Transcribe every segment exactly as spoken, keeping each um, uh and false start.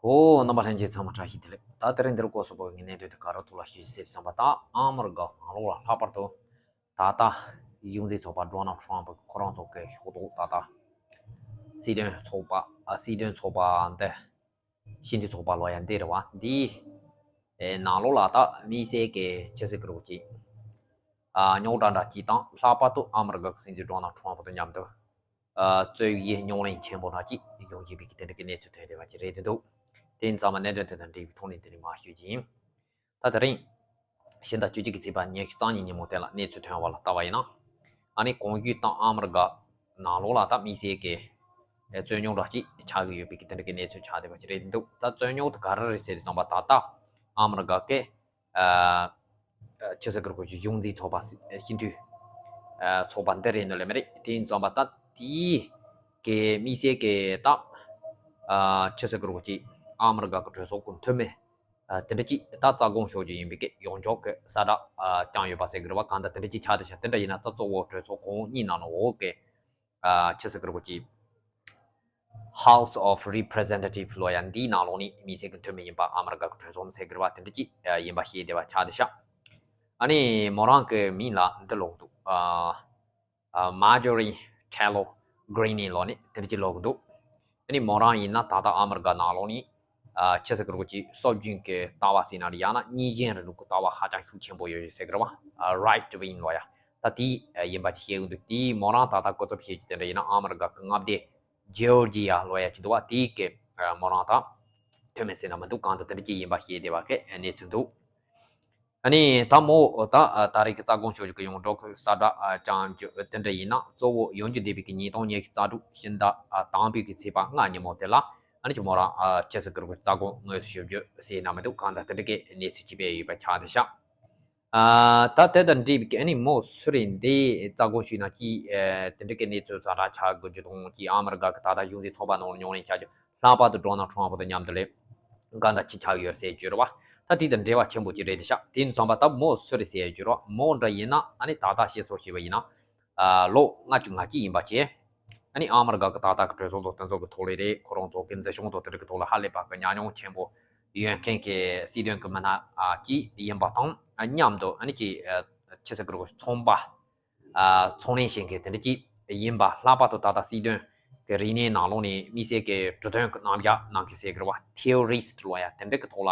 ཨོ། རྣམ་པ་ལྷན་རྒྱས་ཚང་མ་བཀྲ་ཤིས་བདེ་ལེགས། ད་དེ་རིང་འདིར་སྐོར་སོགས་པའི་གནད་དོན་དེ་ག་རེ་ཐོག་ལ་ཞུ་ཞིག་ཟེར་བསམ་པ་དང་། ཨ་མི་རི་ཀ་ནང་ལོགས་ལ་ལྷག་པར་དུ་ད་ལྟ་གཞུང་འཛིན་ཚོགས་པ་ཌོ་ནལ་ཊམ་པ་ཁོ་རང་ཚོ་གི་ཤོག་ཐོག་ད་ལྟ་སྲིད་དོན་ཚོགས་པ། ཨ། སྲིད་དོན་ཚོགས་པ་འདི། སྤྱི་འཐུས་ཚོགས་པ་ལོ་ཡ་འདི་རེད་བ། འདི་ནང་ལོགས་ལ་ད་དམིགས་བསལ་གྱི་ཅི་ཟེར་གི་རེད་ཅིག་ཨ། རྙོག་དྲ་འདྲ་ཅིག་དང་། ལྷག་པར་དུ་ཨ་མི་རི་ཀ་གི་སྲིད་འཛིན་ཌོ་ནལ་ཊམ་པ་དང་མཉམ་དུ། ཨ། རྩོད་ཡིག་རྙོག་གླེང་ཆེན་པོ་འདྲ་ཅིག་ཡོང་བཞིན་པའི་གི་དེ་འདྲ་གི་གནས་ཚུལ་ཐོན་བསྡད་པ་ཅིག་རེད་འདུག་དེ་ཡིན་ཙང་མ་གནད་དོན་དེ་དང་འབྲེལ་བའི་ཐོག་ནས་དེ་རིང་མར་ཞུ་རྒྱུ་ཡིན། ད་དེ་རིང་ཕྱི་ཟླ་བཅུ་གཅིག་གི་ཚེས་པ་ཉི་ཤུ་རྩ་གཉིས་ཉིན་མོ་དེ་ལ་གནས་ཚུལ་ཐོན་པ་ལ་བལྟ་བ་ཡིན་ན། ཨ་ནི་གོང་ཞུས་དང་ཨ་མི་རི་ཀ་ནང་ལོགས་ལ་ད་དམིགས་བསལ་གྱི་རྩོད་རྙོག་འདྲ་ཅིག་ཆགས་ཀྱི་ཡོད་པའི་གི་དེ་འདྲ་གི་གནས་ཚུལ་ཆགས་བསྡད་པ་ཅིག་རེད་འདུག་ད་རྩོད་རྙོག་དེ་ག་རེ་རེད་ཟེར་དུས་ཙམ་པ། ད་ལྟ་ཨ་མི་རི་ཀ་གི་ཨ། ཅི་ཟེར་གི་རེད་གོ་ཅིག་གཞུང་འཛིན་ཚོགས་པ། སྲིད་སྤྱི་འཐུས་ཚོགས་པ་འདི་རེད་འདུག་ལེ་མ་རེད། དེ་ཡིན་ཙམ་པ་ད་དེའི་གི་དམིགས་བསལ་གྱི་ད། ཨ། ཅི་ཟེར་གི་རེད་གོ་ཅིག་ཨ་མི་རི་ཀ་གི་གྲོས་ཚོགས་ཀྱི་འཐུས་མི། ཨ། དེ་འདྲ་ཅིག་ད་རྩ་དགོངས་ཞུ་རྒྱུ་ཡིན་པའི་གི་ཡོངས་གྲགས་ཀྱི་གསལ་བསྒྲགས། ཨ། བསྐྱངས་ཡོད་པ་ཟེར་གི་རེད་བ། གང་ལྟར་དེ་འདྲ་ཅིག་ཆགས་བསྡད་ཤག་དེ་འདྲ་ཡིན་ན་ད་གཙོ་བོ་གྲོས་ཚོགས་གོང་གཉིས་ནང་ལ་འོག་གི་ཨ། ཅི་ཟེར་གི་རེད་གོ་ཅིག House of Representative ལོ་ཡ་འདིའི་ནང་ལོགས་ནས་དམིགས་བསལ་གྱི་འཐུས་མི་ཡིན་པ། ཨ་མི་རི་ཀ་གི་གྲོས་ཚོགས་ཟེར་གི་རེད་བ། དེ་འདྲ་ཅིག་ཡིན་པ་ཤེས་བདེ་བ་ཆགས་བསྡད་ཤག་ཨ་ནི་མོ་རང་གི་མིང་ལ་འདི་ལོག་འདུག་ཨ། ཨ། Marjorie Taylor Greene ལོ་ནས་དེ་འདྲ་ཅིག་ལོག་འདུག་ཨ་ནི་མོ་རང་ཡིན་ན་ད་ལྟ་ཨ་མི་རི་ཀ་ནང་ལོགས་ནས། ཨ། ཅི་ཟེར་གི་རེད་གོ་ཅིག་སྲོལ་རྒྱུན་གྱི་ལྟ་བ་ཟེར་ན་རེད། ཡང་ན་གཉིས་ཞེན་རིང་ལུགས་ཀྱི་ལྟ་བ་ཧ་ཅང་ཤུགས་ཆེན་པོ་ཡོད་ཟེར་གི་རེད་བ། ཨ། Right wing ལོ་ཡ། ད་དེ་ཡིན་པ་ཅིག་བཤད་གི་འདུག་དེ་མོ་རང་ད་ལྟ་སྐུ་ཚབ་བྱེད་ཀྱི་དེ་འདྲ་ཡིན་ན་ཨ་མི་རི་ཀ་གི་མངའ་སྡེ་ཇོར་ཇི་ཡ་ལོ་ཡ་ཅིག་འདུག་བ། དེའི་གི་མོ་རང་ད་འཐུས་མི་ཟེར་ན་མི་འདུག་གང་ལྟར་དེ་འདྲ་ཅིག་ཡིན་པ་ཤེས་བདེ་བ་གི་གནས་ཚུལ་འདུག་ཨ་ནི་ད་མོ་ད་ད་རེས་ཀྱི་རྩ་དགོངས་ཞུ་རྒྱུ་གི་ཡོངས་གྲགས་ཀྱི་གསལ་བསྒྲགས་བསྐྱངས་རྒྱུ་དེ་འདྲ་ཡིན་ན། གཙོ་བོ་ཡོང་རྒྱུ་བསྡད་པའི་གི་ཉིས་སྟོང་ཉི་ཤུ་རྩ་དྲུག་ཕྱི་ཟླ་དང་པོའི་གི་ཚེས་པ་ལྔ་ཉིན་མོ་དེ་ལ། ཨ་ནི་ཅིག་མོ་རང་ཅི་ཟེར་གི་རེད་གོ་རྩ་དགོངས་དངོས་སུ་ཞུ་རྒྱུ་ཟེར་ན་མི་འདུག་གང་ལྟར་དེ་འདྲ་གི་གནས་ཚུལ་ཅིག་སྤེལ་ཡོད་པ་ཆགས་བསྡད་ཤག་ཨ། ད་དེ་དང་འབྲེལ་བའི་གི་ཨ་ནི་མོ་སུ་རེད་འདི་རྩ་དགོངས་ཞུས་ན་ཅིག་ཨ། དེ་འདྲ་གི་གནས་ཚུལ་ཛ་དྲག་ཆགས་དགོས་རྒྱུ་དང་། ཅིག་ཨ་མི་རི་ཀ་གི་ད་ལྟ་གཞུང་འཛིན་ཚོགས་པ་ནང་ལ་རྙོག་གླེང་ཆགས་རྒྱུ། ལྷག་པར་དུ་ཌོ་ནལ་ཊམ་པ་དང་མཉམ་དུ་ལས་གང་ལྟར་ཅིག་ཆགས་ཡོད་ཟེར་རྒྱུ་རེད་བ། ད་དེ་དང་འབྲེལ་བ་ཆེན་པོ་ཅིག་རེད་དེ་ཤག་དེ་ཡིན་ཙང་པ་ད་མོ་སུ་རེད་ཟེར་རྒྱུ་རེད་བ། མོ་འདྲ་ཡིན་ན་ཨ་ནི་ད་ལྟ་བཤད་སྲོལ་བྱས་པ་ཡིན་ན། ཨ། ལོ་ལྔ་བཅུ་ང་གཅིག་ཡིན་པ་བྱས། ཨ་ནི་ཨ་མི་རི་ཀ་གི་ད་ལྟ་གི་གྲོས་ཚོགས་དང་དེ་ཚོ་གི་ཐོག་ལས་རེད། ཁོ་རང་ཚོ་གི་འཛིན་སྐྱོང་དང་དེ་འདྲ་གི་ཐོག་ལ་ཧ་ལས་པ་གི་ཉམས་མྱོང་ཆེན་པོ་ཡོད་མཁན་གྱི་སྲིད་དོན་གྱི་མི་སྣ་ཅིག་ཡིན་པ་དང་། ཨ། མཉམ་དུ་ཨ་ནི་ཅིག་ཨ། ཅི་ཟེར་གི་རེད་གོ་ཚོང་པ། ཨ། ཚོང་ལས་བྱེད་མཁན་དེ་འདྲ་ཅིག་ཡིན་པ། ལྷག་པར་དུ་ད་ལྟ་སྲིད་དོན་གྱི་རིག་གནས་ནང་ལོགས་ནས་དམིགས་བསལ་གྱི་གྲོས་དོན་གྱི་རྣམ་གཞག་གནང་མཁན་ཟེར་གི་རེད་བ། ཐེའོ་རི་སི་ཊི་ལོ་ཡ་དེ་འདྲ་གི་ཐོག་ལ་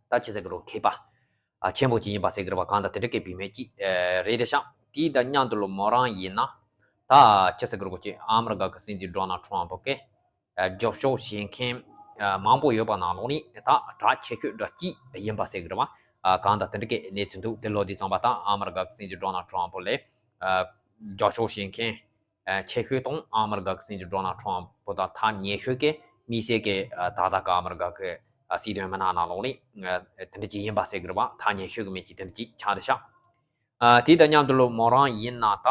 ད་ཅི་ཟེར་གི་རེད་གོ་མཁས་པ། ཨ། ཆེན་པོ་ཅིག་ཡིན་པ་ཟེར་གི་རེད་བ། གང་ལྟར་དེ་འདྲ་གི་བུད་མེད་ཅིག་ཨ། རེད་དེ་ཤག་དེའི་དང་མཉམ་དུ་ལོ་མོ་རང་ཡིན་ན། ད་ཅི་ཟེར་གི་རེད་གོ་ཅིག་ཨ་མི་རི་ཀ་གི་སྲིད་འཛིན་ཌོ་ནལ་ཊམ་པ་གི་ཨ། རྒྱབ་སྐྱོར་བྱེད་མཁན་ཨ། མང་པོ་ཡོད་པ་ནང་ལོགས་ནས་ད་གྲས་ཆེ་ཤོས་འདྲ་ཅིག་ཡིན་པ་ཟེར་གི་རེད་བ། ཨ། གང་ལྟར་དེ་འདྲ་གི་གནས་ཚུལ་འདུག་དེ་ལོ་དེ་ཙམ་པ་ད་ཨ་མི་རི་ཀ་གི་སྲིད་འཛིན་ཌོ་ནལ་ཊམ་པ་ལ་ཨ། རྒྱབ་སྐྱོར་བྱེད་མཁན་ཨ། ཆེ་ཤོས་དང་། ཨ་མི་རི་ཀ་གི་སྲིད་འཛིན་ཌོ་ནལ་ཊམ་པ་དང་ཐག་ཉེ་ཤོས་ཀྱི་དམིགས་བསལ་གྱི་ཨ། ད་ལྟ་གི་ཨ་མི་རི་ཀ་གི་ཨ། སྲིད་དོན་མི་སྣ་ནང་ལོགས་ནས་ཨ། དེ་འདྲ་ཅིག་ཡིན་པ་ཟེར་གི་རེད་བ། ཐག་ཉེ་ཤོས་ཀྱི་མི་ཅིག་དེ་འདྲ་ཅིག་ཆགས་བསྡད་ཤག་ཨ། དེ་དང་མཉམ་དུ་ལོ་མོ་རང་ཡིན་ན་ད་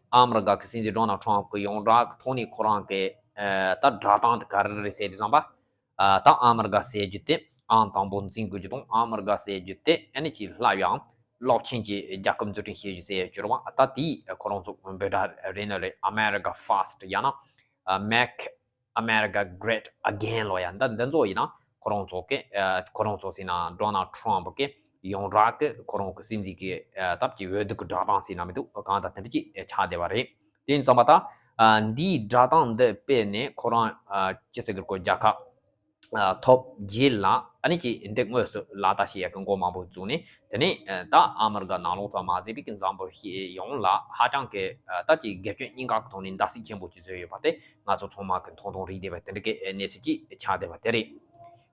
ཨ་མི་རི་ཀ་གི་སྲིད་འཛིན་ཌོ་ནལ་ཊམ་པ་གི་ཡོངས་གྲགས་ཀྱི་ཐོག་ནས་ཁོ་རང་གི་ཨ། ད་བསྒྲགས་སྟངས་དེ་ག་རེ་རེད་ཟེར་དུས་ཙམ་པ། ཨ། ད་ཨ་མི་རི་ཀ་ཟེར་རྒྱུ་དེ་ཨང་དང་པོ་འཛིན་དགོས་རྒྱུ་དང་། ཨ་མི་རི་ཀ་ཟེར་རྒྱུ་དེ་ཨ་ནི་ཅིག་སླར་ཡང་རླབས་ཆེན་གྱི་རྒྱལ་ཁབ་འཛུགས་སྐྲུན་བྱེད་རྒྱུ་ཟེར་རྒྱུ་རེད་བ། ད་དེ་ཁོ་རང་ཚོ་འབོད་སྒྲ་རེད་ནི་རེད། America First ཡང་ན་ཨ། Make America Great Again ལོ་ཡ། ད་འདི་ཚོ་ཡིན་ན་ཁོ་རང་ཚོ་གི་ཨ། ཁོ་རང་ཚོ་ཟེར་ན་ཌོ་ནལ་ཊམ་པ་གི་ཡོངས་གྲགས་ཀྱི་ཁོ་རང་གི་སྲིད་འཛིན་གྱི་ཨ། སྟབས་ཀྱི་འོས་བསྡུ་གི་བསྒྲགས་སྟངས་ཟེར་ན་མི་འདུག་གང་ལྟར་དེ་འདྲ་ཅིག་ཆགས་བསྡད་པ་རེད། དེ་ཡིན་ཙང་པ་ད་ཨ། འདིའི་བསྒྲགས་སྟངས་འདི་སྤེལ་ནས་ཁོ་རང་ཨ། ཅི་ཟེར་གི་རེད་གོ་རྒྱལ་ཁ་ཨ། ཐོབ་རྗེས་ལ་ཨ་ནི་ཅིག་འདི་དངོས་སུ་ལག་བསྟར་བྱེད་ཡག་གི་འགོ་མང་པོ་བཙུགས་ནས། དེ་ནས་ཨ། ད་ཨ་མི་རི་ཀ་ནང་ལོགས་ཙམ་མ་ཟད་པའི་གི་འཛམ་བུ་གཞན་ཡོངས་ལ་ཧ་ཅང་གི་ཨ། ད་ཅིག་སྒེར་གཅོད་སྙིང་ག་གི་ཐོག་ནས་བརྡབ་གསིག་ཆེན་པོ་ཅིག་བཟོས་ཡོད་པ་དེ་ང་ཚོ་ཚང་མ་གི་མཐོང་མཐོང་རེད་བསྡད་པ་དེ་འདྲ་གི་གནས་ཚུལ་ཅིག་ཆགས་བསྡད་པ་དེ་རེད།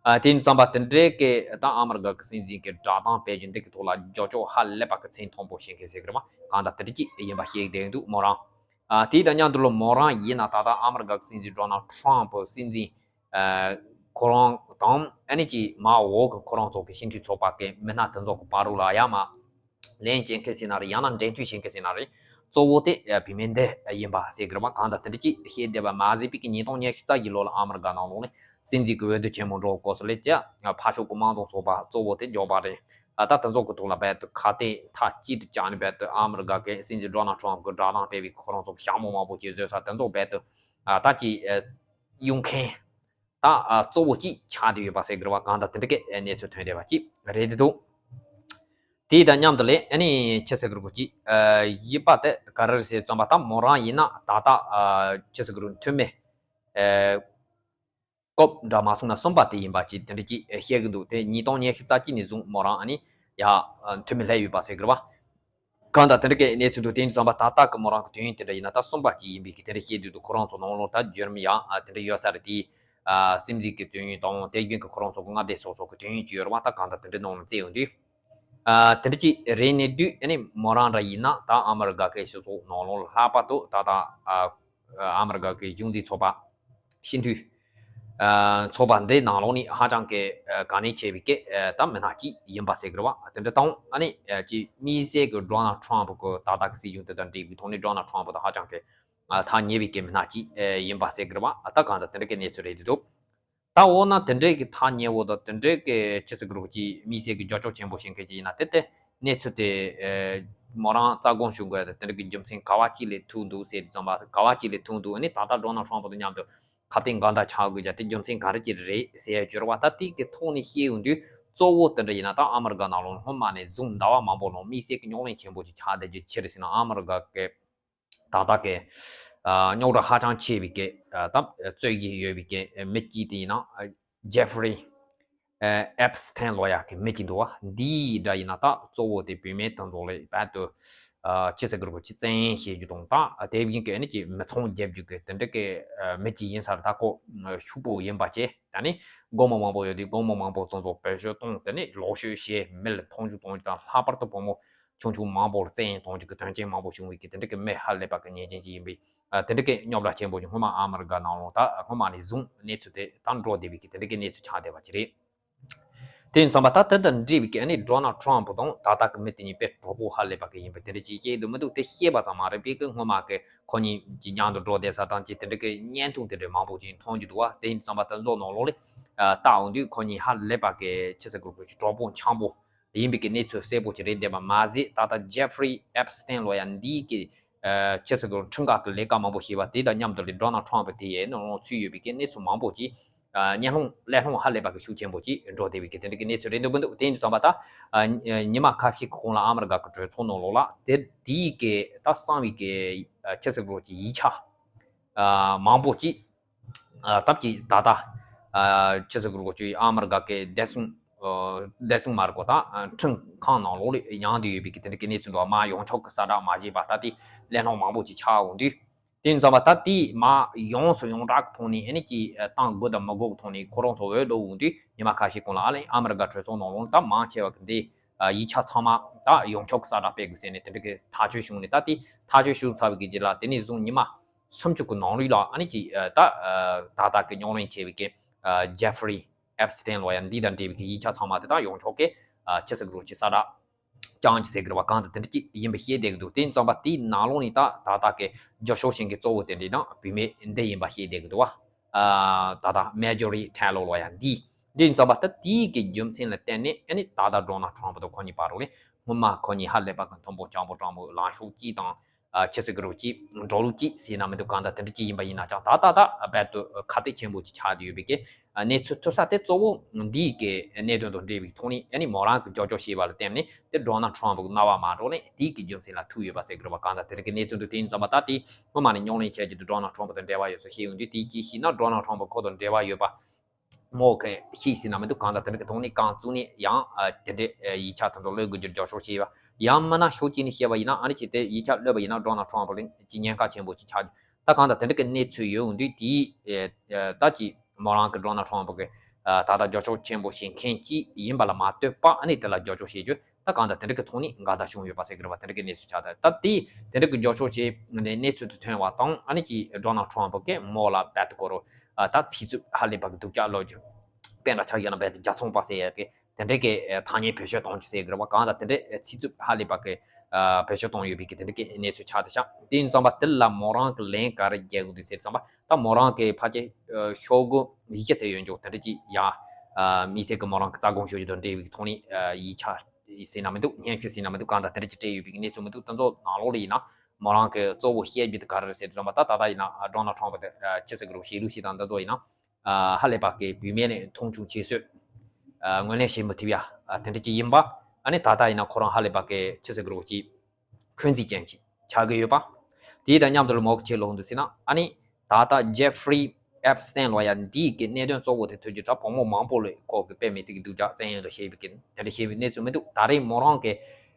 ཨ། དེ་ཡིན་ཙང་པ་དེ་འདྲའི་གི་ད་ཨ་མི་རི་ཀ་གི་སྲིད་འཛིན་གྱི་བསྒྲགས་སྟངས་སྤེལ་རྒྱུ་འདི་གི་ཐོག་ལ་རྒྱབ་སྐྱོར་ཧ་ལས་པ་གི་ཚད་མཐོན་པོ་བྱེད་མཁན་ཟེར་གི་རེད་བ། གང་ལྟར་དེ་འདྲ་ཅིག་ཡིན་པ་ཤེས་བསྡད་འདུག་མོ་རང་། ཨ། དེ་དང་མཉམ་དུ་ལོ་མོ་རང་ཡིན་ན་ད་ལྟ་ཨ་མི་རི་ཀ་གི་སྲིད་འཛིན་ཌོ་ནལ་ཊམ་པ་སྲིད་འཛིན་ཨ། ཁོ་རང་དང་ཨ་ནི་ཅིག་མར་འོག་གི་ཁོ་རང་ཚོ་གི་སྤྱི་འཐུས་ཚོགས་པ་གི་མི་སྣ་དེ་ཚོ་གི་བར་རུ་ལ་ཡ་མ་ལན་སྤྲད་མཁན་ཟེར་ན་རེད། ཡང་ན་འབྲེལ་མཐུད་བྱེད་མཁན་ཟེར་ན་རེད། གཙོ་བོ་དེ་བུད་མེད་འདི་ཡིན་པ་ཟེར་གི་རེད་བ། གང་ལྟར་དེ་འདྲ་ཅིག་བཤད་བསྡད་པ་མ་ཟད་པའི་གི་ཉིས་སྟོང་ཉི་ཤུ་རྩ་བཞི་ལོ་ལ་ཨ་མི་རི་ཀ་ནང་ལོགས་ནས་སྲིད་འཛིན་གྱི་འོས་བསྡུ་ཆེན་མོ་འགྲོ་སྐབས་སུ་ལས་ཀྱང་ཕར་ཕྱོགས་ཀྱི་དམངས་གཙོ་ཚོགས་པ་གཙོ་བོ་དེ་ཇོ་བྷའི་ཌེན། ཨ། ད་དེ་ཚོ་གི་ཐོག་ལ་རྦད་དེ་ཁ་གཏད་མཐའ་གཅིག་ཏུ་བཅག་ནས་རྦད་དེ་ཨ་མི་རི་ཀ་གི་སྲིད་འཛིན་ཌོ་ནལ་ཊམ་པ་གི་བསྒྲགས་གཏམ་སྤེལ་བའི་ཁོ་རང་ཚོ་གི་ཞྭ་མོ་མང་པོ་ཅིག་བཟོས་ས་དེ་ཚོ་རྦད་དེ། ཨ། ད་ཅིག་ཨ། གཡུག་མཁན། ད་གཙོ་བོ་གཅིག་ཆགས་བསྡད་ཡོད་པ་ཟེར་གི་རེད་བ། གང་ལྟར་དེ་འདྲ་གི་གནས་ཚུལ་ཐོན་བསྡད་པ་གཅིག་རེད་འདུག་དེ་དང་མཉམ་དུ་ལས་ཨ་ནི་ཆི་ཟེར་གི་རེད་གོ་གཅིག་ཡིན་པ་དེ་ག་རེ་རེད་ཟེར་ཙམ་པ། ད་མོ་རང་ཡིན་ན་ད་ལྟ་ཆི་ཟེར་གི་རེད། འཐུས་མི་སྐོར་འདྲ་མ་སོང་ན་གསུམ་པ་དེ་ཡིན་པ་ཅིག་དེ་འདྲ་ཅིག་བཤད་གི་འདུག་དེ་ཉིས་སྟོང་ཉི་ཤུ་རྩ་གཅིག་ནས་བཟུང་མོ་རང་ཨ་ནི་ཡ་འཐུས་མི་སླེབས་ཡོད་པ་ཟེར་གི་རེད་བ། གང་ལྟར་དེ་འདྲ་གི་གནས་ཚུལ་འདུག་དེ་ཡིན་ཙམ་པ་ད་ལྟ་གི་མོ་རང་གི་དུས་ཡུན་དེ་འདྲ་ཡིན་ན་ད་གསུམ་པ་ཅིག་ཡིན་པའི་གི་དེ་འདྲ་བཤད་འདུག་དེ་ཁོ་རང་ཚོ་ནང་ལོགས་ད་འཇར་མི་ཡང་དེ་འདྲ་ཡོད་ས་རེད། དེ་སྲིད་འཛིན་གི་དུས་ཡུན་དང་དེ་རྒྱུན་གི་ཁོ་རང་ཚོ་གི་མངའ་སྡེ་སོ་སོ་གི་དུས་ཡུན་ཅིག་ཡོད་རེད་བ། ད་གང་ལྟར་དེ་འདྲ་ནང་ལ་བརྩིས་ཡོང་དུས། ཨ་དེ་འདྲ་ཅིག་རེད་ནས་དུས་ཨ་ནི་མོ་རང་འདྲ་ཡིན་ན་ད་ཨ་མི་རི་ཀ་གི་སྤྱི་ཚོགས་ནང་ལོགས་ལྷག་པར་དུ་ད་ལྟ་ཨ་ཨ་མི་རི་ཀ་གི་གཞུང་འཛིན་ཚོགས་པ་སྤྱི་འཐུས་ཨ་ཚོགས་པ་འདི་ནང་ལོགས་ནས་ཧ་ཅང་གི་ཨ་གལ་གནད་ཆེ་བའི་གི་ཨ་ད་མི་སྣ་གཅིག་ཡིན་པ་ཟེར་གི་རེད་བ། དེ་འདྲ་དང་ཨ་ནི་ཨ་ཅིག་དམིགས་བསལ་གི་ཌོ་ནལ་ཊམ་ཕུ་གི་ད་ལྟ་གི་སྲིད་གཞུང་དེ་དང་འབྲེལ་བའི་ཐོག་ནས་ཌོ་ནལ་ཊམ་ཕུ་དང་ཧ་ཅང་གི་ཨ་ཐག་ཉེ་བའི་གི་མི་སྣ་གཅིག་ཨ་ཡིན་པ་ཟེར་གི་རེད་བ། ཨ་ད་གང་ལྟར་དེ་འདྲ་གི་གནས་ཚུལ་རེད་འདུག་ད་འོ་ན་དེ་འདྲའི་གི་ཐག་ཉེ་བོ་དང་དེ་འདྲའི་གི་ཆི་ཟེར་གི་རེད་གོ་གཅིག་དམིགས་བསལ་གི་རྒྱབ་སྐྱོར་ཆེན་པོ་བྱེད་མཁན་ཅིག་ཡིན་ན་དེ་དེ་གནས་ཚུལ་དེ་ཨེ་མོ་རང་རྩ་དགོངས་ཞུ་དགོས་ཡ་དང་དེ་འདྲ་གི་རྒྱུ་མཚན་ག་བ་གཅིག་ལས་ཐུག་འདུག་ཟེར་དུས་ཙམ་པ་ག་བ་གཅིག་ལས་ཐུག་འདུག་ཨ་ནི་ད་ལྟ་ཌོ་ནལ་ཊམ་ཕུ་དང་མཉམ་དུ་ཁ་གཏད་འགལ་ཟླ་ཆགས་དགོས་ཡ་དེ་རྒྱུ་མཚན་ག་རེ་ཅིག་རེད་ཟེར་ཡ་སྦྱོར་བ་ད་དེ་གི་ཐོག་ནས་བཤད་ཡོང་དུས་གཙོ་བོ་དེ་འདྲ་ཡིན་ན་ད་ཨ་མི་རི་ཀ་ནང་ལོགས་སྔོན་མ་ནས་བཟུང་ཟླ་བ་མང་པོ་ནང་དམིགས་བསལ་གི་རྙོག་གླེང་ཆེན་པོ་ཅིག་ཆགས་བསྡད་རྒྱུ་ཅི་རེད་ཟེར་ན་ཨ་མི་རི་ཀ་གི་ད་ལྟ་གི་ཨ་རྙོག་དྲ་ཧ་ཅང་ཆེ་བའི་གི་ཨ་ད་རྩོད་གཞི་ཡོད་པའི་གི་མི་གཅིག་དེ་ཡིན་ན་ཇེ་ཧྥི་རི་ཨེབ་སི་ཐན་ལོ་ཡ་གི་མི་གཅིག་འདུག་བ། འདིའི་འདྲ་ཡིན་ན་ད་གཙོ་བོ་དེ་བུད་མེད་དང་འདོགས་ལས་བར་དུ་ཨ་ཆི་ཟེར་གི་རེད་གོ་གཅིག་བཙན་གཡེམ་བྱེད་རྒྱུ་དང་ད་དེ་བཞིན་གི་ཨ་ནི་གི་མི་ཚང་རྒྱབ་རྒྱུ་གི་དེ་འདྲ་གི་ཨ་མི་གཅིག་ཡིན་ས་རེད། ད་ཁོ་ཨ་ཕྱུག་པོ་ཡིན་པ་བྱས་ད་ནི་སྒོར་མོ་མང་པོ་ཡོད་དུས་སྒོར་མོ་མང་པོ་དང་འདོགས་བེད་སྤྱོད་གཏོང་དེ་ནི་ལོག་སྤྱོད་བྱས་མི་ལ་མཐོང་ཆུང་གཏོང་རྒྱུ་དང་ལྷག་པར་དུ་བུ་མོ་ཆུང་ཆུང་མང་པོར་བཙན་གཏོང་རྒྱུ་གི་དོན་རྐྱེན་མང་པོ་བྱུང་བའི་གི་དེ་འདྲ་གི་མི་ཧ་ལས་པ་གི་ཉེས་ཅན་ཅིག་ཡིན་པས། ཨ་དེ་འདྲ་གི་རྙོག་དྲ་ཆེན་པོ་ཅིག་སྔོན་མ་ཨ་མི་རི་ཀ་ནང་ལོགས་ད་སྔོན་མ་ནས་བཟུང་གནས་ཚུལ་དེ་ད་འགྲོ་བསྡད་པའི་གི་དེ་འདྲ་གི་གནས་ཚུལ་ཆགས་བསྡད་པ་ཅིག་རེད། དེ་ཡིན་ཙམ་པ་ད་དེ་དང་འབྲེལ་བའི་གི་ཨ་ནི་ཌོ་ནལ་ཊམ་ཕུ་དང་ད་ལྟ་གི་མི་དེ་གཉིས་དཔེ་གྲོགས་པོ་ཧ་ལས་པ་གི་ཡིན་པ་དེ་འདྲ་ཅིག་བཤད་འདུག་མི་འདུག་དེ་བཤད་པ་ཙམ་མ་རེད་པས་གི་སྔོན་མ་གི་ཁོ་གཉིས་ཀྱི་མཉམ་དུ་འགྲོ་བསྡད་ས་དང་ཅིག་དེ་འདྲ་གི་བརྙན་ཐུང་དེ་འདྲ་མང་པོ་ཅིག་མཐོང་རྒྱུ་འདུག་བ། དེ་ཡིན་ཙམ་པ་དེ་ཚོ་ནང་ལོགས་ལས་ཨ་ལྟ་འོང་དུས་ཁོ་གཉིས་ཧ་ལས་པ་གི་ཆི་ཟེར་དགོས་རེད་གོ་གཅིག་གྲོགས་པོ་འཆམ་པོ། ཡིན་པའི་གི་གནས་ཚུལ་གསལ་པོ་ཅིག་རེད་བསྡད་པ་མ་ཟད། ད་ལྟ་ཇེ་ཧྥི་རི་ཨེབ་སི་ཐན་ལོ་ཡ་འདིའི་གི་ཨ་ཆི་ཟེར་དགོས་རེད་ཁྲིམས་འགལ་གི་ལས་ཀ་མང་པོ་བྱས་པ་དེ་དང་མཉམ་དུ་ལས་ཌོ་ནལ་ཊམ་ཕུ་དེ་ཡའི་ནང་ལོགས་ཚུད་ཡོད་པའི་གི་གནས་ཚུལ་མང་པོ་ཅིག་ཨ་གཉའ་ལྷུང་ཀླད་ལྷུང་ཧ་ལས་པ་གི་ཤུགས་ཆེན་པོ་ཅིག་འགྲོ་བསྡད་པའི་གི་དེ་འདྲ་གི་གནས་ཚུལ་རེད་འདུག་གི་འདུག་དེ་ཡིན་དུས་ཙམ་པ་ད་ཨ་ཉི་མ་ཁ་ཤས་ཀྱི་གོང་ལ་ཨ་མི་རི་ཀ་གི་གྲོས་ཚོགས་ནང་ལོགས་ལ་དེ་དེའི་གི་ད་གསང་བའི་གི་ཨ་ཆི་ཟེར་དགོས་རེད་གཅིག་ཡིག་ཆ་ཨ་མང་པོ་ཅིག་ཨ་སྟབས་ཀྱིས་ད་ལྟ་ཨ་ཆི་ཟེར་དགོས་རེད་གོ་གཅིག་ཨ་མི་རི་ཀ་གི་བདེ་སྲུང་ཨ་བདེ་སྲུང་མ་རེད་གོ་ད་ཨ་ཁྲིམས་ཁང་ནང་ལོགས་ལ་ཡང་དུ་ཡོད་པའི་གི་དེ་འདྲ་གི་གནས་ཚུལ་འདུག་མ་ཡོངས་ཁྱབ་ཀྱི་གསལ་བསྒྲགས་མ་བྱས་པ་ད་དེ་གླེང་སློང་མང་པོ་ཅིག་ཆགས་འོང་དུས། དེ་ཡིན་ཙམ་པ་ད་དེ་མ་ཡོངས་སུ་ཡོངས་གྲགས་ཀྱི་ཐོག་ནས་ཨ་ནི་ཀྱི་ཨ་བཏང་དགོས་དང་མི་དགོས་ཀྱི་ཐོག་ནས་ཁོ་རང་ཚོ་འོས་བླུག་འོང་དུས་ཉི་མ་ཁ་ཤས་གོང་ལ་ཨ་ལས་ཨ་མི་རི་ཀ་གྲོས་ཚོགས་ནང་ལོགས་ལ་ད་མང་ཆེ་བ་གི་འདི་ཨ་ཡིག་ཆ་ཚང་མ་ད་ཡོངས་ཁྱབ་ཀྱི་གསལ་བསྒྲགས་སྤེལ་དགོས་ཟེར་ནས་དེ་འདྲ་གི་ཐག་གཅོད་བྱུང་ནས། ད་དེ་ཐག་གཅོད་བྱུང་ཚར་བའི་གི་རྗེས་ལ་དེ་ནས་བཟུང་ཉི་མ་སུམ་ཅུ་གི་ནང་ལོགས་ལ་ཨ་ནི་ཀྱི་ཨ་ད་ཨ་ད་ལྟ་གི་རྙོག་གླེང་ཆེ་བའི་གི་ཨ་ཇེ་ཧྥི་རི་ཨེབ་སི་ཐན་ལོ་ཡ་འདི་དང་འབྲེལ་བའི་གི་ཡིག་ཆ་ཚང་མ་དེ་དག་ཡོངས་ཁྱབ་ཀྱི་ཨ་ཆི་ཟེར་དགོས་རེད་གཅིག་གསལ་བསྒྲགས་རྐྱང་གཅིག་ཟེར་གི་རེད་བ། གང་དང་དེ་འདྲ་གཅིག་ཡིན་པ་ཤེས་བསྡད་གི་འདུག་དེ་ཡིན་ཙམ་པ་དེའི་ནང་ལོགས་ནས་ད་ད་ལྟ་གི་རྒྱབ་སྐྱོར་བྱེད་མཁན་གཙོ་བོ་དེ་འདྲའི་ནང་བུད་མེད་འདི་ཡིན་པ་ཤེས་བསྡད་གི་འདུག་བ། ཨ་ད་ལྟ་མེ་ཇོ་རི་ཐེ་ལོ་ལོ་ཡ་འདི། འདི་ཡིན་ཙམ་པ་ད་དེའི་གི་རྒྱུ་མཚན་ལ་བརྟེན་ནས་ཨ་ནི་ད་ལྟ་ཌོ་ནལ་ཊམ་ཕུ་དང་ཁོ་གཉིས་བར་ལ་སྔོན་མ་ཁོ་གཉིས་ཧ་ལས་པ་གི་མཐུན་པོ་སྤྱང་པོ་སྤྲང་པོ་ལངས་ཕྱོགས་གཅིག་དང་། ཨ་ཆི་ཟེར་གི་རེད་གཅིག་འགྲོ་ལུགས་གཅིག་ཟེར་ན་མི་འདུག་གང་ལྟར་དེ་འདྲ་གཅིག་ཡིན་པ་ཡིན་ན་ཀྱང་ད་ལྟ་ད་རྦད་དེ་ཁ་གཏད་ཆེན་པོ་གཅིག་ཆགས་བསྡད་ཡོད་པའི་གི་གནས་ཚུལ་ཐོན་ས་དེ་གཙོ་བོ་འདིའི་གི་གནད་དོན་དང་འབྲེལ་བའི་ཐོག་ནས་ཨ་ནི་མོ་རང་གི་རྒྱབ་སྐྱོར་བྱས་པ་ལ་བརྟེན་ནས་དེ་ཌོ་ནལ་ཊམ་ཕུ་གི་རྣ་བ་མ་འགྲོ་ནས་དེའི་གི་རྒྱུ་མཚན་ལ་ཐུག་ཡོད་པ་ཟེར་གི་རེད་བ། གང་ལྟར་དེ་འདྲ་གི་གནས་ཚུལ་འདུག་དེ་ཡིན་ཙམ་པ་ད་དེ་སྔོན་མ་ནས་རྙོག་གླེང་བྱས་རྒྱུ་དེ་ཌོ་ནལ་ཊམ་ཕུ་དང་འབྲེལ་བ་ཡོད་ས་ཤེས་ཡོང་དུས་དེའི་གི་ཤེས་ན་ཌོ་ནལ་ཊམ་ཕུ་ཁོ་དང་འབྲེལ་བ་ཡོད་པ། མོ་གི་ཤེས་ཟིན་ན་མི་འདུག་གང་ལྟར་དེ་འདྲ་གི་ཐོག་ནས་རྐང་བཙུགས་ནས་ཡང་ཨ་དེ་འདྲའི་ཨ་ཡིག་ཆ་དེ་ཚོ་གློད་དགོས་རྒྱུར་རྒྱབ་སྐྱོར་བྱས་པ། ཡང་མིན་ན་ཕྱོགས་གཅིག་ནས་བཤད་པ་ཡིན་ན་ཨ་ནི་ཅིག་དེ་ཡིག་ཆ་གློད་པ་ཡིན་ན་ཌོ་ནལ་ཊམ་ཕུ་ལ་ཅིག་ཉེན་ཁ་ཆེན་པོ་ཅིག་ཆགས་རྒྱུ། ད་གང་ལྟར་དེ་འདྲ་གི་གནས་ཚུལ་ཡོད་འོང་དུས་དེའི་ཨ་ད་ཅིག་མོ་རང་གི་ཌོ་ནལ་ཊམ་ཕུ་གི་ཨ་ད་ལྟ་རྒྱབ་སྐྱོར་ཆེན་པོ་བྱེད་མཁན་གཅིག་ཡིན་པ་ལ་མ་ལྟོས་པ་ཨ་ནི་དེ་ལ་རྒྱབ་སྐྱོར་བྱེད་རྒྱུ། ད་གང་ལྟར་དེ་འདྲ་གི་ཐོག་ནས་འགལ་ཟླ་བྱུང་ཡོད་པ་ཟེར་གི་རེད་བ། དེ་འདྲ་གི་གནས་ཚུལ་ཆགས་ད་ད་དེ་དེ་འདྲ་གི་རྒྱབ་སྐྱོར་བྱེད་ནས་གནས་ཚུལ་དེ་ཐོན་པ་དང་ཨ་ནི་ཅིག་ཌོ་ནལ་ཊམ་ཕུ་གིས་མོ་ལ་རྦད་དེ་ཁོ་རང་ཨ་ད་ཚིག་རྩུབ་ཧ་ལས་པ་གི་སྡུག་ཅག་ལབ་རྒྱུ། དཔེ་འདྲ་ཆགས་ཡོད་ན་རྦད་དེ་རྒྱ་ཚོང་པ་ཟེར་ཡ་གི་དེ་འདྲ་གི་ཐ་སྙད་བེད་སྤྱོད་གཏོང་རྒྱུ་ཟེར་གི་རེད་བ། གང་ལྟར་དེ་འདྲ་ཚིག་རྩུབ་ཧ་ལས་པ་གི་བེད་སྤྱོད་གཏོང་ཡོད་པའི་གི་དེ་འདྲ་གི་གནས་ཚུལ་ཆགས་ད་ཤག་དེ་ཡིན་ཙམ་པ་དེ་ལ་མོ་རང་གི་ལན་ག་རེ་རྒྱག་དགོས་འདུག་ཟེར་ཙམ་པ་ད་མོ་རང་གི་ཕལ་ཆེར་ཤོག་གུ་ཉིས་བརྒྱ་ཙམ་ཡོད་འཇོག་དེ་འདྲ་ཅིག་ཡ་མི་སེར་གི་མོ་རང་གི་རྩ་དགོངས་ཞུ་རྒྱུ་དང་འབྲེལ་བའི་ཐོག་ནས་ཡིག་ཆ་ཟིན་ན་མི་འདུག་སྙན་ཞུ་ཟིན་ན་མི་འདུག་གང་ལྟར་དེ་འདྲ་ཅིག་སྤྲད་ཡོད་པའི་གནས་ཚུལ་མི་འདུག་དེ་ཚོ་ནང་ལོགས་ལ་ཡིན་ན་མོ་རང་གི་གཙོ་བོ་བཤད་རྒྱུ་དེ་ག་རེ་རེད་ཟེར་དུས་ཙམ་པ་ད་ད་ལྟ་ཡིན་ན་ཌོ་ནལ་ཊམ་ཕུ་དེ་ཆི་ཟེར་གི་རེད་བཤད་ལུགས་ཤིག་དང་འདི་ཚོ་ཡིན་ན་ ཨ་ཧ་ལས་པ་གི་བུད་མེད་ནས་མཐོང་ཆུང་བྱེད་སྲོལ། ཨ་ངོས་ལེན་བྱེད་མི་ཐུབ་ཡ། ཨ་དེ་འདྲ་ཅིག་ཡིན་པ། ཨ་ནི་ད་ལྟ་ཡིན་ན་ཁོ་རང་ཧ་ལས་པ་གི་ཅི་ཟེར་དགོས་རེད་ཅིག་འཁོན་འཛིན་ཅན་ཅིག་ཆགས་ཀྱི་ཡོད་པ། དེའི་དང་མཉམ་དུ་ལ་མོ་གི་ཆེ་ལོག་འདུག་ཟེར་ན། ཨ་ནི་ད་ལྟ་ཇེ་ཧྥི་རི་ཨེབ་སི་ཏན་ལོ་ཡ་འདིའི་གི་གནད་དོན་གཙོ་བོ་དེ་ཐོན་རྒྱུ་ད་བུ་མོ་མང་པོ་ལ་ཁོ་གི་དཔེ་མི་སྲིད་ཀྱི་སྡུག་ཅག་བཙན་གཡེམ་ལ་བྱས་པའི་གི་དེ་འདྲ་བྱས་པའི་གནས་ཚུལ་མི་འདུག་ད་རེས་མོ་རང་གི་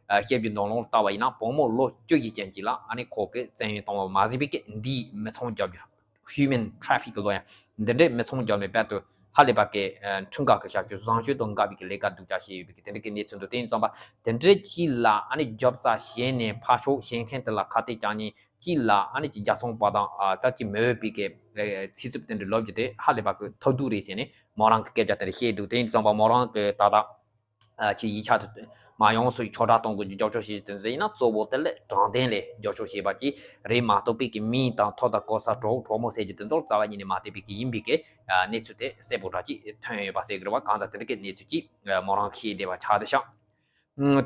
ཨ་བཤད་རྒྱུ་འདོན་ལོང་ལ་ལྟ་བ་ཡིན་ན་བུ་མོ་ལོ་བཅུ་བཞི་ཅན་ཅིག་ལ་ཨ་ནི་ཁོ་གི་བཙན་གཡེམ་བཏང་བ་མ་ཟིན་པའི་གི་འདིའི་མི་ཚང་རྒྱབ་རྒྱུ། Human traffic ལོ་ཡ། འདི་འདྲའི་མི་ཚང་རྒྱབ་ནས་རྦད་དེ་ཧ་ལས་པ་གི་ཨ་ཁྲིམས་འགལ་གྱི་བྱ་སྤྱོད་བཟང་སྤྱོད་དང་འགལ་བའི་གི་ལས་ཀ་སྡུག་ཅག་བྱས་ཡོད་པའི་གི་དེ་འདྲའི་གི་གནས་ཚུལ་འདུག་དེ་ཡིན་ཙང་པ་དེ་འདྲའི་ཅིག་ལ་ཨ་ནི་རྒྱབ་རྩ་བྱས་ནས་ཕར་ཞོག་བྱེད་མཁན་དེ་ལ་ཁ་གཏད་བཅག་མཁན་ཅིག་ལ་ཨ་ནི་ཅིག་རྒྱལ་ཚོང་པ་དང་ཨ་ད་ཅིག་མི་འོས་པའི་གི་ཨ་ཚིག་རྩུབ་དེ་འདྲ་ལབ་རྒྱུ་དེ་ཧ་ལས་པ་གི་ཐབས་སྡུག་རེད་ཟེར་ནས་མོ་རང་གི་སྐད་ཆ་དེ་འདྲ་བཤད་འདུག་དེ་ཡིན་ཙང་པ་མོ་རང་གི་ད་ལྟ། ཨ་ཅིག་ཡིག་ཆ་དེ་མ་ཡོང་སོགས་ཆོག་ཁྲ་གཏོང་དགོས་ཀྱི་རྒྱབ་སྐྱོར་བྱེད་ཀྱི་དེ་ཚོ་ཡིན་ན་གཙོ་བོ་དེ་ལས་དྲང་བདེན་ལས་རྒྱབ་སྐྱོར་བྱེད་པ་ཅིག་རེད་མ་གཏོགས་པའི་གི་མིང་དང་ཐོབ་དང་གོ་ས་གྲོགས་གྲོགས་མོ་ཟེར་རྒྱུ་དེ་ཚོར་རྩ་བ་ཉིད་ནས་མ་བལྟས་པའི་གི་ཡིན་པའི་གི་གནས་ཚུལ་དེ་གསལ་པོ་འདྲ་ཅིག་ཐོན་ཡོད་པ་ཟེར་གི་རེད་བ། གང་ལྟར་དེ་འདྲ་གི་གནས་ཚུལ་ཅིག་མོ་རང་གི་ཤེས་བདེ་བ་ཆགས་བསྡད་ཤག་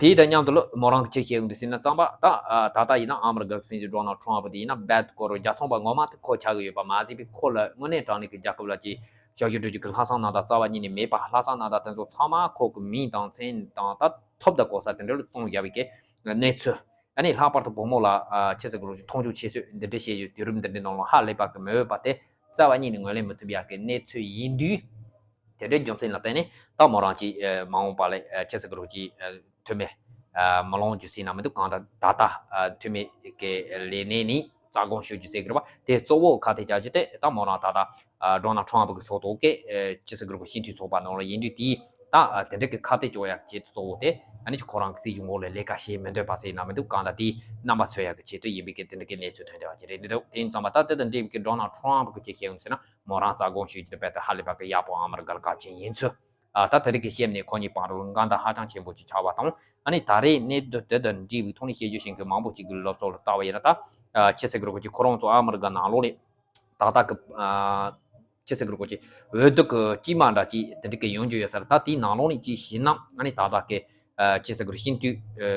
དེའི་དང་མཉམ་དུ་ལ་མོ་རང་གི་ཅིག་བཤད་ཡོང་དུས་ཟེར་ན་ཙམ་པ་ད་ད་ལྟ་ཡིན་ན་ཨ་མི་རི་ཀ་གི་སྲིད་འཛིན་ཌོ་ནལ་ཊམ་པ་དེ་ཡིན་ན་རྦད་དེ་ཁོ་རང་རྒྱལ་ཚོང་པ་ངོ་མ་དེ་ཁོ་ཆགས་ཀྱི་ཡོད་པ་མ་ཟད་པའི་ཁོ་ལ་དངོས་གནས་དྲང་གནས་ཀྱི་རྒྱལ་ཁབ་ལ་ཅིག་ཞབས་ཞུ་སྒྲུབ་རྒྱུ་གི་ལྷག་བསམ་རྣམ་དག་རྩ་བ་ཉིད་ནས་མེད་པ། ལྷག་བསམ་རྣམ་དག་དེ་ཚོ་ཚང་མ་ཁོ་གི་མིང་དང་མཚན་དང་ད་ཐོབ་དང་གོ་ས་དེ་འདྲ་ལ་བཙོང་བཞག་པའི་གི་གནས་ཚུལ། ཨ་ནི་ལྷག་པར་དུ་བུ་མོ་ལ་ཨ་ཆི་ཟེར་དགོས་རེད་ཅིག་མཐོང་ཆུང་བྱེད་སྲོལ་འདི་འདྲ་བྱེད་རྒྱུ་དུས་རབས་འདི་འདྲའི་ནང་ལ་ཧ་ལས་པ་གི་མི་འོས་པ་དེ་རྩ་བ་ཉིད་ནས་ངོས་ལེན་མི་ཐུབ་ཡག་གི་གནས་ཚུལ་ཡིན་དུས། དེ་འདྲའི་རྒྱུ་མཚན་ལ་བརྟེན་ནས་ད་མོ་རང་ཅིག་ཨ་མ་འོངས་པ་ལ་ཨ་ཆི་ཟེར་དགོས་རེད་ཅིག་ཨ་འཐུས་མི་ཨ་མ་ལངས་རྒྱུ་ཟེར་ན་མི་འདུག་གང་ལྟར་ད་ལྟ་ཨ་འཐུས་མི་གི་ལས་གནས་ནས་རྩ་དགོངས་ཞུ་རྒྱུ་ཟེར་གི་རེད་བ། དེ་གཙོ་བོ་ཁ་གཏད་བཅག་རྒྱུ་དེ་ད་མོ་རང་ད་ལྟ་ཨ་ཌོ་ནལ་ཊམ་པ་གི་ཕྱོགས་གཏོགས་ཀྱི་ཨ་ཅི་ཟེར་དགོས་རེད་གོ་སྤྱི་འཐུས་ཚོགས་པ་ནང་ལ་ཡིན་དུས། དེ་ད་ཨ་དེ་འདྲ་གི་ཁ་གཏད་གཅོག་ཡག་ཆེད་དུ་གཙོ་བོ་དེ་ཨ་ནི་ཁོ་རང་གི་སྲིད་གཞུང་འོག་ལ་ལས་ཀ་བྱེད་མི་འདོད་པ་ཟེར་ན་མི་འདུག་གང་ལྟར་དེའི་རྣམ་པ་འཚོལ་ཡག་གི་ཆེད་དུ་ཡིན་པའི་གི་དེ་འདྲ་གི་གནས་ཚུལ་ཐོན་བསྡད་པ་ཅིག་རེད་འདུག་དེ་ཡིན་ཙང་མ་ད་དེ་དང་འབྲེལ་བའི་གི་ཌོ་ནལ་ཊམ་པ་གི་ཅིག་བཤད་ཡོང་ཟེར་ན། མོ་རང་རྩ་དགོངས་ཞུ་རྒྱུ་དེ་རྦད་དེ་ཧ་ལས་པ་གི་ཡག་པོ་ཨ་མ་རི་ཀ་ལ་དགའ་ཆེན་ཡིན་ཚུལ། ཨ་ད་དེ་རིགས་ཀྱི་ཤེས་ནས་ཁོ་གཉིས་བར་ལ་འགལ་ཟླ་ཧ་ཅང་ཆེན་པོ་ཅིག་ཆགས་པ་དང་། ཨ་ནི་ད་རེས་གནས་སྟངས་དེ་དང་འབྲེལ་བའི་ཐོག་ནས་བཤད་རྒྱུ་བྱེད་མཁན་མང་པོ་ཅིག་གི་ལབ་ཕྱོགས་ལ་ལྟ་བ་ཡིན་ན་ད། ཨ་ཅི་ཟེར་དགོས་རེད་གོ་ཅིག་ཁོ་རང་ཚོ་ཨ་མ་རི་ཀ་ནང་ལོགས་ནས་ད་ལྟ་གི་ཨ་ཅི་ཟེར་དགོས་རེད་གོ་ཅིག་འོས་བསྡུ་གི་དཀྱིལ་མ་འདྲ་ཅིག་དེ་འདྲ་གི་ཡོང་རྒྱུ་ཡོད་ས་རེད། ད་དེའི་ནང་ལོགས་ནས་ཅིག་བྱས་ན་ཨ་ནི་ད་ལྟ་གི་ཨ་ཅི་ཟེར་དགོས་རེད་སྤྱི་འཐུས་ཨ་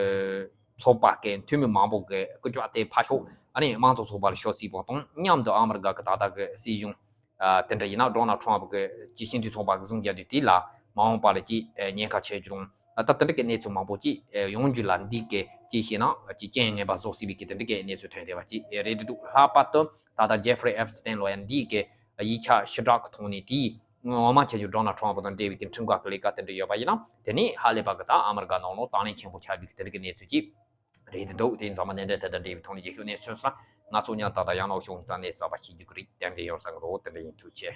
ཚོགས་པ་གི་འཐུས་མི་མང་པོ་གི་སྐུ་ཕྱོགས་དེ་ཕར་ཞོག་ཨ་ནི་དམངས་གཙོ་ཚོགས་པ་ལ་ཤོག་སྲིད་པ་དང་མཉམ་དུ་ཨ་མ་རི་ཀ་གི་ད་ལྟ་གི་སྲིད་གཞུང་ཨ་དེ་འདྲ་ཡིན་ན་ཌོ་ནལ་ཊམ་པ་གི་ཅིག་སྤྱི་འཐུས་ཚོགས་པ་གི་བཟུང་རྒྱག་དུས་དེ་ལ་མ་འོངས་པ་ལ་ཅིག་ཨ་ཉེན་ཁ་ཆེ་རྒྱུ་དང་། ཨ་ད་དེ་འདྲ་གི་གནས་ཚུལ་མང་པོ་ཅིག་ཨ་ཡོང་རྒྱུ་ལ་འདི་གི་ཅིག་བྱས་ན་ཅིག་རྐྱེན་ངན་པ་བཟོ་སྲིད་པའི་གི་དེ་འདྲ་གི་གནས་ཚུལ་ཐོན་བསྡད་པ་ཅིག་རེད་འདུག་ལྷག་པར་དུ་ད་ལྟ་ཇེ་ཧྥི་རི་ཨེབ་སི་ཏན་ལོ་ཡ་འདི་གི་ཡིག་ཆ་ཞུ་དག་གི་ཐོག་ནས་དེའི་ངོ་མ་ཆེ་ཆུང་ཌོ་ནལ་ཊམ་པ་དང་འབྲེལ་བའི་གི་ཁྲིམས་འགལ་གི་ལས་ཀ་དེ་འདྲ་ཡོད་པ་ཡིན་ན་དེ་ནི་ཧ་ལས་པ་གི་ད་ཨ་མ་རི་ཀ་ནང་ལོགས་དང་ལེན་ཆེན་པོ་ཆགས་པའི་གི་དེ་འདྲ་གི་གནས་ཚུལ་ཅིག་རེད་འདུག་དེ་ཡིན་ཙང་མ་གནད་དོན་དེ་དང་འབྲེལ་བའི་ཐོག་ནས་རྒྱུས་ཤུགས་གནས་ཚུལ་སོགས་ང་ཚོ་མཉམ་ད་ལྟ་ཡང་ནོར་ཤོང་དང་གནས་ས་པ་ཤེས་རྒྱུ་གི་རིགས་གཏན་འཁེལ་ཡོད་ས་གི་རོ། དེ་འདྲ་ཡིན། ཐུགས་རྗེ་ཆེ།